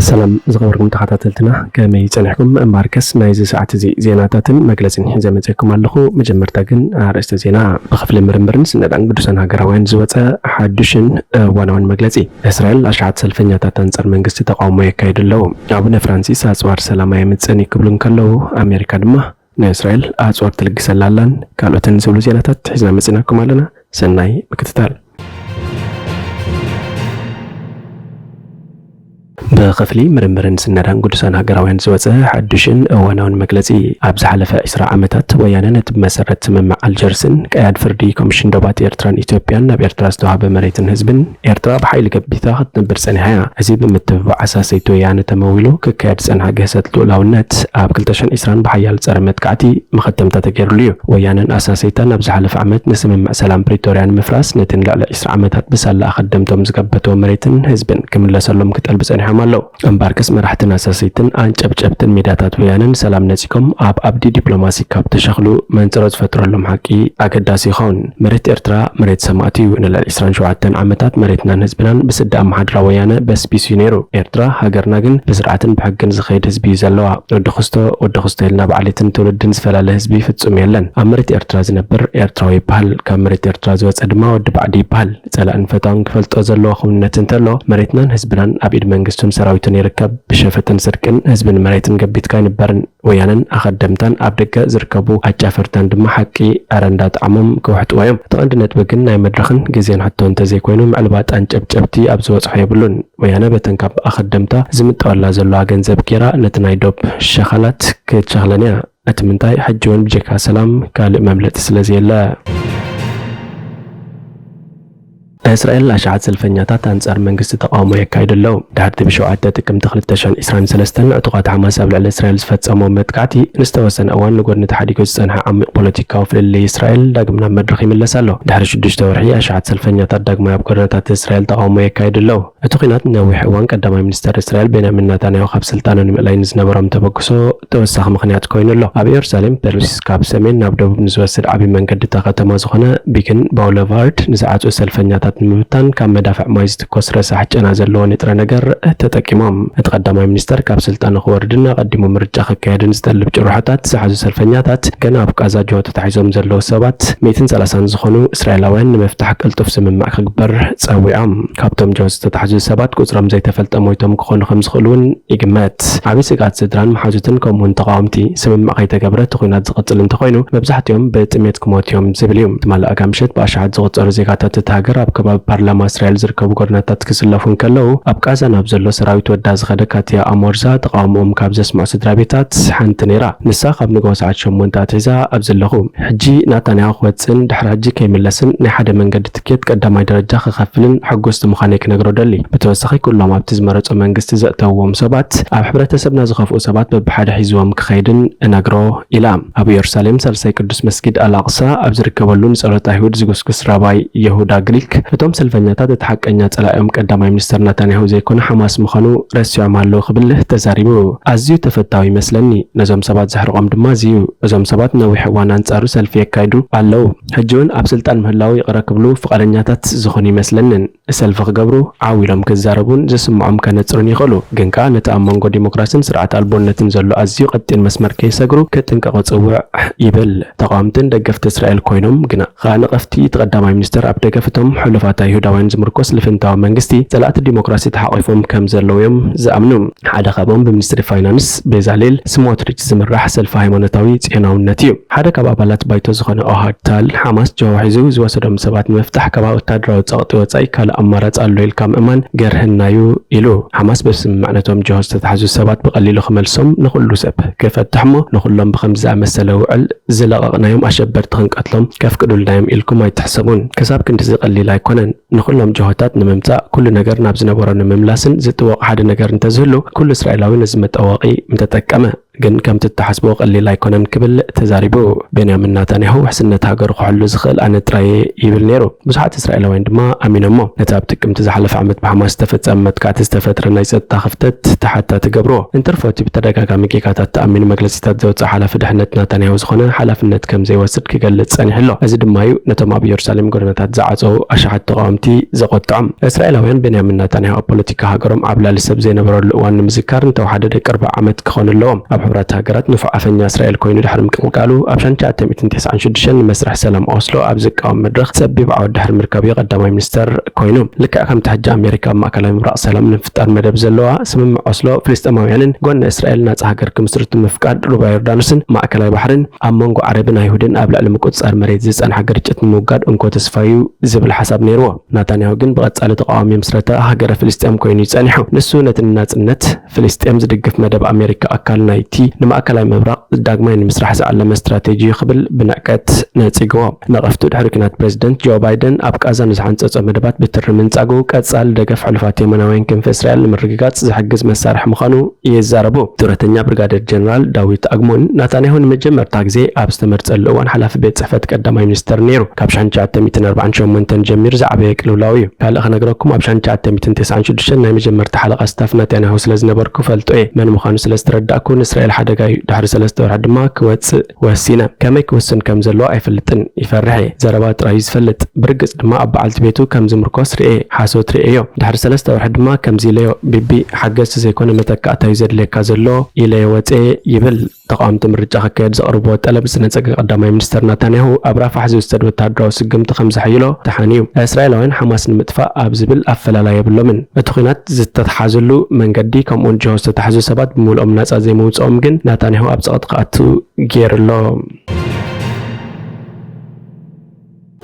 ሰላም ዝኸበርኩም ተኸታተልትና፣ ከመይ ጸኒሕኩም? እምበኣርከስ ናይዚ ሰዓት እዚ ዜናታትን መግለጽን ሒዘ መጺእኩም ኣለኹ። መጀመርታ ግን ኣርእስተ ዜና። ብክፍሊ ምርምርን ስነዳን ግዱሳን ሃገራውያን ዝወጸ ሓዱሽን እዋናውን መግለጺ። እስራኤል ኣሽሓት ሰልፈኛታት ኣንጻር መንግስቲ ተቃውሞ የካይዱ ኣለዉ። ኣቡነ ፍራንሲስ ኣጽዋር ሰላም ኣየምጽእን እዩ ክብሉ እንከለዉ፣ ኣሜሪካ ድማ ንእስራኤል ኣጽዋር ትልግሰላ ኣላን ካልኦትን ዝብሉ ዜናታት ሒዝና መጺናኩም ኣለና። ሰናይ ምክትታል። ብክፍሊ ምርምርን ስነዳን ግዱሳን ሃገራውያን ዝወጸ ሓዱሽን እዋናውን መግለጺ። ኣብ ዝሓለፈ ዕስራ ዓመታት ወያነ ነቲ ብመሰረት ስምምዕ ኣልጀርስን ቀያድ ፍርዲ ኮሚሽን ዶባት ኤርትራን ኢትዮጵያን ናብ ኤርትራ ዝተዋህበ መሬትን ህዝብን ኤርትራ ብሓይሊ ገቢታ ክትነብር ጸኒሓ እያ። እዚ ብምትብባዕ ኣሳሰይቲ ወያነ ተመዊሉ ክካየድ ዝጸንሐ ግህሰት ልኡላውነት ኣብ ክልተ ሽሕን ዕስራን ብሓያል ጸረ መጥቃዕቲ መኸተምታ ተገይሩሉ እዩ። ወያነን ኣሳሰይታን ኣብ ዝሓለፈ ዓመት ንስምምዕ ሰላም ፕሪቶርያ ንምፍራስ ነቲ ንልዕሊ ዕስራ ዓመታት ብሳላ ኣኸደምቶም ዝገበትዎ መሬትን ህዝብን ክምለሰሎም ክጠልቡ ጸኒሖም ኣለዉ። እምበኣርከስ መራሕትን ኣሳሰይትን ኣንጨብጨብትን ሜዳታት ወያነን ሰላም ነጺጎም ኣብ ኣብዲ ዲፕሎማሲ ካብ ተሸኽሉ መንጽሮ ዝፈጥረሎም ሓቂ ኣገዳሲ ይኸውን። መሬት ኤርትራ መሬት ሰማእቲ እዩ። ንልዕሊ ዕስራን ሸውዓተን ዓመታት መሬትናን ህዝብናን ብስዲ ኣመሓድራ ወያነ በስቢሱ እዩ ነይሩ። ኤርትራ ሃገርና ግን ብስርዓትን ብሕግን ዝኸይድ ህዝቢ እዩ ዘለዋ። ወዲ ክስቶ፣ ወዲ ክስቶ ኢልና ብዓሌትን ትውልድን ዝፈላለ ህዝቢ ፍጹም የለን። ኣብ መሬት ኤርትራ ዝነብር ኤርትራዊ ይበሃል። ካብ መሬት ኤርትራ ዝወጸ ድማ ወዲ ባዕዲ ይበሃል። ጸላእን ፈታውን ክፈልጦ ዘለዎ ክውንነት እንተሎ፣ መሬትናን ህዝብናን ኣብ ኢድ መንግስቱን ሰራዊቱን ይርከብ። ብሸፈጥን ስርቅን ህዝብን መሬትን ገቢትካ ኣይንበርን። ወያነን ኣኸደምታን ኣብ ደገ ዝርከቡ ኣጫፈርታን ድማ ሓቂ ኣረ እንዳጠዓሞም ክውሕጥዎ እዮም። እቲ ቀንዲ ነጥቢ ግን ናይ መድረኽን ግዜን ሕቶ እንተዘይኮይኑ፣ ምዕልባጥ ኣንጨብጨብቲ ኣብ ዝበጽሖ የብሉን። ወያነ በተን ካብ ኣኸደምታ ዝምጠወላ ዘለዋ ገንዘብ ጌራ ነቲ ናይ ዶብ ሸኻላት ክትሸኽለን እያ። እቲ ምንታይ ሕጂ እውን ብጀካ ሰላም ካልእ መምለጢ ስለ ዘየለ። እስራኤል ኣሽሓት ሰልፈኛታት ኣንጻር መንግስቲ ተቃውሞ የካይዱ ኣለዉ። ድሕርቲ ብሸውዓተ ጥቅምቲ ክልተ ሽሕን ዕስራን ሰለስተን ዕጡቓት ሓማስ ኣብ ልዕሊ እስራኤል ዝፈጸሞ መጥቃዕቲ ንዝተወሰነ እዋን ንጎድኒ ተሓዲጉ ዝጸንሐ ዓሚቕ ፖለቲካዊ ፍልልይ እስራኤል ዳግም ናብ መድረኽ ይምለስ ኣሎ። ድሕሪ ሽዱሽተ ወርሒ ኣሽሓት ሰልፈኛታት ዳግማይ ኣብ ጎደናታት እስራኤል ተቃውሞ የካይዱ ኣለዉ። እቲ ኲናት ንነዊሕ እዋን ቀዳማይ ሚኒስተር እስራኤል ቤንያሚን ናታንያሁ ካብ ስልጣኑ ንምእላይ ንዝነበሮም ተበግሶ ተወሳኺ ምኽንያት ኮይኑ ኣሎ። ኣብ ኢየሩሳሌም ፐርሲስ ካብ ሰሜን ናብ ደቡብ ንዝወስድ ዓቢ መንገዲ እታ ከተማ ዝኾነ ቢግን ባውለቫርድ ንዝዓጽዉ ሰልፈኛታት ንምብታን ካብ መዳፍዕ ማይ ዝትኮስ ረሳሕ ጨና ዘለዎ ንጥረ ነገር ተጠቂሞም። እቲ ቀዳማይ ሚኒስተር ካብ ስልጣኑ ክወርድን ኣቐዲሙ ምርጫ ክካየድን ዝጠልብ ጭርሖታት ዝሓዙ ሰልፈኛታት፣ ገና ኣብ ቃዛ ጅሆ ተታሒዞም ዘለዉ ሰባት ሚእትን ሰላሳን ዝኾኑ እስራኤላውያን ንምፍታሕ ቅልጡፍ ስምምዕ ክግበር ጸዊዖም። ካብቶም ጅሆ ዝተታሕዙ ሰባት ቁጽሮም ዘይተፈልጠ ሞይቶም ክኾኑ ከም ዝኽእሉ እውን ይግመት። ዓቢ ስግኣት ስድራን መሓዙትን ከምኡውን ተቓወምቲ፣ ስምምዕ ከይተገብረ እቲ ኲናት ዝቕጽል እንተኾይኑ መብዛሕትኦም ብጥሜት ክሞቱ እዮም ዝብል እዩ። ትማሊ ኣጋ ምሸት ብኣሽሓት ዝቑጸሩ ዜጋታት እታ ሃገር ኣብ ከባቢ ፓርላማ እስራኤል ዝርከቡ ጎደናታት ክስለፉ እንከለዉ፣ ኣብ ቃዛ ናብ ዘሎ ሰራዊት ወዳ ዝኸደ ካትያ ኣሞርዛ ተቓውሞኦም ካብ ዘስምዑ ስድራ ቤታት ሓንቲ ነይራ። ንሳ ካብ ንግሆ ሰዓት ሸሞንተ ኣትሒዛ ኣብ ዘለኹ፣ ሕጂ ናታንያሁ ክወጽእን ድሕሪ ሕጂ ከይምለስን ናይ ሓደ መንገዲ ትኬት ቀዳማይ ደረጃ ክኸፍልን ሕጉስቲ ምዃነይ ክነግሮ ደሊ። ብተወሳኺ ኩሎም ኣብቲ ዝመረጾ መንግስቲ ዘእተውዎም ሰባት ኣብ ሕብረተሰብና ዝኸፍኡ ሰባት በብሓደ ሒዝዎም ክኸይድን እነግሮ ኢላ። ኣብ ኢየሩሳሌም ሳልሳይ ቅዱስ መስጊድ ኣልኣቕሳ ኣብ ዝርከበሉ ንጸሎት ኣይሁድ ዝጉስጉስ ራባይ የሁዳ ግሪክ፣ እቶም ሰልፈኛታት እቲ ሓቀኛ ጸላኢኦም ቀዳማይ ሚኒስተር ናታንያሁ ዘይኮነ ሓማስ ምዃኑ ረሲዖም ኣለዉ ክብል ተዛሪቡ። ኣዝዩ ተፈታዊ ይመስለኒ። ነዞም ሰባት ዘሕርቖም ድማ እዚ እዩ። እዞም ሰባት ነዊሕ እዋን ኣንጻሩ ሰልፊ የካይዱ ኣለዉ። ሕጂ እውን ኣብ ስልጣን ምህላዉ ይቕረ ክብሉ ፍቓደኛታት ዝኾኑ ይመስለንን። ሰልፊ ክገብሩ፣ ዓው ኢሎም ክዛረቡን ዝስምዖም ከነጽሩን ይኽእሉ። ግን ከኣ ነቲ ኣብ መንጎ ዲሞክራስን ስርዓት ኣልቦነትን ዘሎ ኣዝዩ ቀጢን መስመር ከይሰግሩ ክጥንቀቑ ጽውዕ ይብል። ተቓወምትን ደገፍቲ እስራኤል ኮይኖም ግና ከኣ ነቐፍቲ እቲ ቀዳማይ ሚኒስተር ኣብ ደገፍ እቶም ሕሉፋት ኣይሁዳውያን ዝምርኮስ ልፍንታዊ መንግስቲ ጸላእቲ ዲሞክራሲ ተሓቒፎም ከም ዘለዉ እዮም ዝኣምኑ። ሓደ ካብኦም ብሚኒስትሪ ፋይናንስ ቤዛሌል ስሞትሪች ዝምራሕ ሰልፊ ሃይማኖታዊ ጽዮናውነት እዩ። ሓደ ካብ ኣባላት ባይቶ ዝኾነ ኦሃድ ታል፣ ሓማስ ጅሆ ሒዙ ዝወሰዶም ሰባት ንምፍታሕ ካብ ወታደራዊ ጸቕጢ ወጻኢ ካልእ ኣማራጺ ኣሎ ኢልካ ምእማን ገርህና እዩ ኢሉ። ሓማስ ብስምምዕ ነቶም ጅሆ ዝተታሕዙ ሰባት ብቐሊሉ ክመልሶም፣ ንኹሉ ሰብ ክፈትሕ እሞ ንኹሎም ብኸምዚ ዝኣመሰለ ውዕል ዝለቐቕናዮም ኣሸበርቲ ክንቀትሎም ከፍቅዱልና እዮም ኢልኩም ኣይትሕሰቡን። ክሳብ ክንድዚ ቀሊል ኣይኮነን። ንኹሎም ጅሆታት ንምምጻእ፣ ኩሉ ነገር ናብ ዝነበሮ ንምምላስን ዝጥወቕ ሓደ ነገር እንተዝህሉ፣ ኩሉ እስራኤላዊ ነዚ መጠወቒ ምተጠቀመ። ግን ከምቲ እትሓስቦ ቀሊል ኣይኮነን ክብል ተዛሪቡ። ቤንያሚን ናታንያሁ ውሕስነት ሃገሩ ክሕሉ ዝኽእል ኣነ ጥራይ ይብል ነይሩ። ብዙሓት እስራኤላውያን ድማ ኣሚኖሞ። ነቲ ኣብ ጥቅምቲ ዝሓለፈ ዓመት ብሓማስ ዝተፈጸመ መጥቃዕቲ ዝተፈጥረ ናይ ጸጥታ ክፍተት ተሓታቲ ገብርዎ። እንትርፎ እቲ ብተደጋጋሚ ጌጋታት ተኣሚኑ መግለጺታት ዘውጽእ ሓላፊ ድሕነት ናታንያሁ ዝኾነ ሓላፍነት ከም ዘይወስድ ክገልጽ ጸኒሑ ኣሎ። እዚ ድማ እዩ ነቶም ኣብ ኢየሩሳሌም ጎደናታት ዝዓጸዉ ኣሽሓት ተቓወምቲ ዘቖጥዖም። እስራኤላውያን ቤንያሚን ናታንያሁ ኣብ ፖለቲካ ሃገሮም ዓብላሊ ሰብ ዘይነበረሉ እዋን ንምዝካር እንተወሓደ ደቂ ኣርብዓ ዓመት ክኾኑ ኣለዎም። ኣብ ሕቡራት ሃገራት ንፉዕ ኣፈኛ እስራኤል ኮይኑ ድሕሪ ምቅልቃሉ ኣብ ሸንቻ ኣተሚትን ተስዓን ሽዱሽተን ንመስርሕ ሰላም ኦስሎ ኣብ ዝቃወም መድረኽ ጸቢብ ዓወት ድሕሪ ምርካብ እዩ ቀዳማይ ሚኒስተር ኮይኑ። ልክዕ ከምቲ ሕጂ ኣሜሪካ ኣብ ማእከላይ ምብራቕ ሰላም ንምፍጣር መደብ ዘለዋ፣ ስምምዕ ኦስሎ ፍልስጤማውያንን ጎኒ እስራኤል ናጻ ሃገር ክምስርቱ ምፍቃድ ሩባ ዮርዳኖስን ማእከላይ ባሕርን ኣብ መንጎ ዓረብን ኣይሁድን ኣብ ልዕሊ ምቁጽጻር መሬት ዝጸንሐ ግርጭት ንምውጋድ እንኮ ተስፋ እዩ ዝብል ሓሳብ ነይርዎ። ናታንያሁ ግን ብቐጻሊ ተቓዋሚ ምስረታ ሃገረ ፍልስጤም ኮይኑ እዩ ጸኒሑ። ንሱ ነቲ ንናጽነት ፍልስጤም ዝድግፍ መደብ ኣሜሪካ ኣካል ናይቲ ንማእከላይ ምብራቕ ዳግማይ ንምስራሕ ዝዓለመ ስትራቴጂ እዩ ክብል ብንዕቀት ነጺግዎ። ነቐፍቱ ድሕሪ ኲናት ፕሬዚደንት ጆ ባይደን ኣብ ቃዛ ንዝሓንጸጾ መደባት ብትሪ ምንጻጉ ቀጻሊ ደገፍ ሕሉፋት የማናውያን ክንፊ እስራኤል ንምርግጋጽ ዝሕግዝ መሳርሒ ምዃኑ ይዛረቡ። ጡረተኛ ብርጋዴር ጀነራል ዳዊት ኣግሞን ናታንያሁ ንመጀመርታ ግዜ ኣብ ዝተመርጸሉ እዋን ሓላፊ ቤት ጽሕፈት ቀዳማይ ሚኒስተር ነይሩ። ካብ ሸሕን ትሽዓተ ሚእትን ኣርባዓን ሸሞንተን ጀሚሩ ዝዓበየ ቅልውላው እዩ። ካልእ ክነግረኩም፣ ኣብ ሸሕን ትሽዓተ ሚእትን ተስዓን ሽዱሽተን ናይ መጀመርታ ሓለቓ ስታፍ ናታንያሁ ስለ ዝነበርኩ ፈልጦ እየ። መን ምዃኑ ስለ ዝተረዳእኩ ንእስራኤል ሓደጋ እዩ። ድሕሪ ሰለስተ ወርሒ ድማ ክወጽእ ወሲነ። ከመይ ክውስን ከም ዘለዎ ኣይፈልጥን፣ ይፈርሕ እየ። ዘረባ ጥራይ እዩ ዝፈልጥ። ብርግጽ ድማ ኣብ በዓልቲ ቤቱ ከም ዝምርኮስ ርእየ፣ ሓሶት ርእየዮ። ድሕሪ ሰለስተ ወርሒ ድማ ከምዚ ኢለዮ፣ ቢቢ፣ ሓገዝቲ ዘይኮነ መተካእታ እዩ ዘድልየካ ዘሎ ኢለዮ ወጽኤ ይብል። ተቓወምቲ ምርጫ ክካየድ ዘቕርብዎ ጠለብ ዝነጸገ ቀዳማይ ሚኒስተር ናታንያሁ፣ ኣብ ራፋሕ ዝውሰድ ወተሃደራዊ ስጉምቲ ከም ዘሐይሎ ተሓንዩ። እስራኤላውያን ሓማስ ንምጥፋእ ኣብ ዝብል ኣፈላላይ የብሎምን። እቲ ኲናት ዝተተሓዘሉ መንገዲ፣ ከምኡውን ጅሆ ዝተታሕዙ ሰባት ብምሉኦም ናጻ ዘይምውጽኦም ግን ናታንያሁ ኣብ ጸቕጢ ክኣቱ ገይሩ ኣሎ።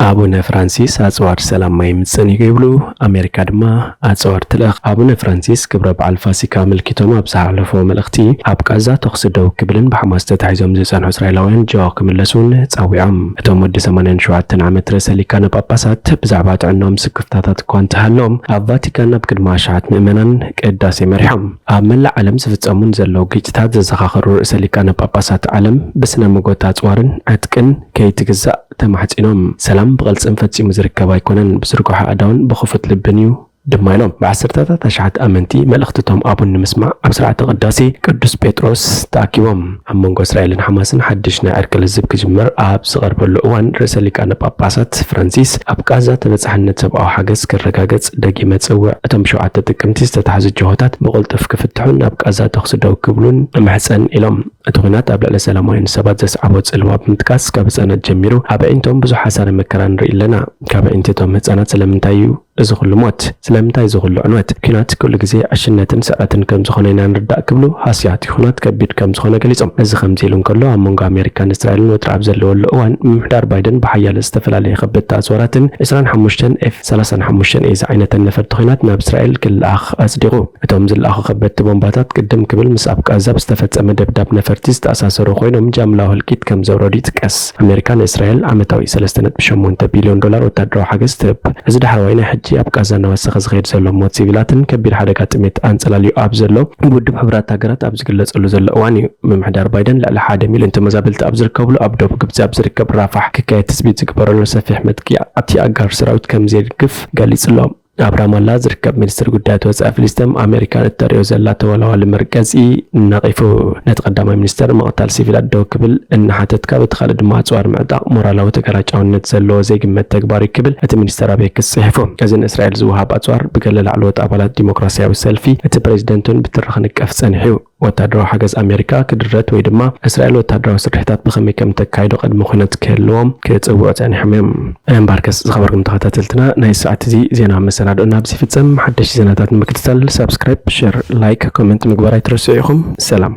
ኣቡነ ፍራንሲስ ኣጽዋር ሰላም ኣይምጽእን እዩ ይብሉ፣ ኣሜሪካ ድማ ኣጽዋር ትልእኽ። ኣቡነ ፍራንሲስ ክብረ በዓል ፋሲካ ኣመልኪቶም ኣብ ዝሓለፍዎ መልእኽቲ፣ ኣብ ቃዛ ተኹሲ ደው ክብልን ብሓማስ ተታሒዞም ዝጸንሑ እስራኤላውያን ጅሆ ክምለሱን ጸዊዖም። እቶም ወዲ ሰማንያን ሸውዓተን ዓመት ርእሰ ሊቃነ ጳጳሳት ብዛዕባ ጥዕናኦም ስክፍታታት እኳ እንተሃለዎም፣ ኣብ ቫቲካን ኣብ ቅድሚ ኣሽሓት ምእመናን ቅዳሴ መሪሖም። ኣብ መላእ ዓለም ዝፍጸሙን ዘለዉ ግጭታት ዘዘኻኸሩ ርእሰ ሊቃነ ጳጳሳት፣ ዓለም ብስነ መጎት ኣጽዋርን ዕጥቅን ከይትግዛእ ተማሕጺኖም። ሰላም ብቕልጽም ፈጺሙ ዝርከብ ኣይኮነን፣ ብዝርግሖ ኣእዳውን ብኽፉት ልብን እዩ ድማ ኢሎም። ብዓሰርተታት ኣሽሓት ኣመንቲ መልእኽቲ እቶም ኣቡን ንምስማዕ ኣብ ስርዓተ ቅዳሴ ቅዱስ ጴጥሮስ ተኣኪቦም። ኣብ መንጎ እስራኤልን ሓማስን ሓድሽ ናይ ዕርቂ ልዝብ ክጅመር ኣብ ዝቐርበሉ እዋን፣ ርእሰ ሊቃነ ጳጳሳት ፍራንሲስ ኣብ ቃዛ ተበጻሕነት ሰብኣዊ ሓገዝ ክረጋገጽ ደጊመ ጽውዕ፣ እቶም ሸውዓተ ጥቅምቲ ዝተታሕዙ ጅሆታት ብቕልጡፍ ክፍትሑን ናብ ቃዛ ተኹሲ ደው ክብሉን እምሕጸን ኢሎም። እቲ ኲናት ኣብ ልዕሊ ሰላማውያን ሰባት ዘስዓቦ ጽልዋ ብምጥቃስ፣ ካብ ህጻናት ጀሚሩ ኣብ ኣዒንቶም ብዙሕ ሓሳረ መከራ ንርኢ ኣለና። ካብ ኣዒንቲ እቶም ህጻናት ስለምንታይ እዩ እዚ ኩሉ ሞት? ስለምንታይ እዚ ኩሉ ዕንወት? ኲናት ኩሉ ግዜ ዕሽነትን ስዕረትን ከም ዝኾነ ኢና ንርዳእ ክብሉ ሃስያ እቲ ኲናት ከቢድ ከም ዝኾነ ገሊጾም። እዚ ከምዚ ኢሉ እንከሎ፣ ኣብ መንጎ ኣሜሪካን እስራኤልን ወጥሪ ኣብ ዘለወሉ እዋን፣ ምምሕዳር ባይደን ብሓያለ ዝተፈላለየ ከበድቲ ኣጽዋራትን ዕስራን ሓሙሽተን ኤፍ ሰላሳን ሓሙሽተን ኤ ዝዓይነተን ነፈርቲ ኲናት ናብ እስራኤል ክለኣኽ ኣጽዲቑ። እቶም ዝለኣኹ ከበድቲ ቦምባታት ቅድም ክብል ምስ ኣብ ቃዛ ብዝተፈጸመ ደብዳብ ነፈርቲ ዝተኣሳሰሩ ኮይኖም፣ ጃምላዊ ህልቂት ከም ዘውረዱ ይጥቀስ። ኣሜሪካ ንእስራኤል ዓመታዊ ሰለስተ ነጥቢ ሸሞንተ ቢልዮን ዶላር ወታደራዊ ሓገዝ ትህብ። እዚ ዳሕረዋይ ናይ ሕጂ ኣብ ቃዛ እናወሰኸ ዝኸይድ ዘሎ ሞት ሲቪላትን ከቢድ ሓደጋ ጥሜት ኣንጸላልዩ ኣብ ዘሎ፣ ብውድብ ሕቡራት ሃገራት ኣብ ዝግለጸሉ ዘሎ እዋን እዩ። ምምሕዳር ባይደን ልዕሊ ሓደ ሚልዮን ተመዛበልቲ ኣብ ዝርከብሉ ኣብ ደቡብ ግብጺ ኣብ ዝርከብ ራፋሕ ክካየድ ትጽቢት ዝግበረሉ ሰፊሕ መጥቃዕቲ ኣጋር ሰራዊት ከም ዘይድግፍ ገሊጹ ኣሎ። ኣብ ራማላ ዝርከብ ሚኒስትሪ ጉዳያት ወጻኢ ፍልስጤም፣ ኣሜሪካ እተርእዮ ዘላ ተወላዋሊ መርገጺ ነቒፉ። ነቲ ቀዳማይ ሚኒስተር ምቕታል ሲቪላት ደው ክብል እናሓተትካ፣ በቲ ካልእ ድማ ኣጽዋር ምዕጣቕ ሞራላዊ ተገላጫውነት ዘለዎ ዘይግመት ተግባር እዩ ክብል እቲ ሚኒስተር ኣብ ኤክስ ጽሒፉ። እዚ ንእስራኤል ዝወሃብ ኣጽዋር ብገለ ላዕለዎት ኣባላት ዲሞክራስያዊ ሰልፊ እቲ ፕሬዚደንትን ብትሪ ክንቀፍ ጸኒሑ እዩ። ወታደራዊ ሓገዝ ኣሜሪካ ክድረት ወይ ድማ እስራኤል ወታደራዊ ስርሒታት ብኸመይ ከም ተካይዶ ቅድመ ኩነት ክህልዎም ክጽውዑ ጸኒሖም እዮም። እምበርከስ ዝኸበርኩም ተኸታተልትና፣ ናይ ሰዓት እዚ ዜና መሰናድኦና ኣብዚ ይፍጸም። ሓደሽቲ ዜናታት ንምክትታል ሳብስክራይብ፣ ሸር፣ ላይክ፣ ኮመንት ምግባር ኣይትረስዑ ኢኹም። ሰላም።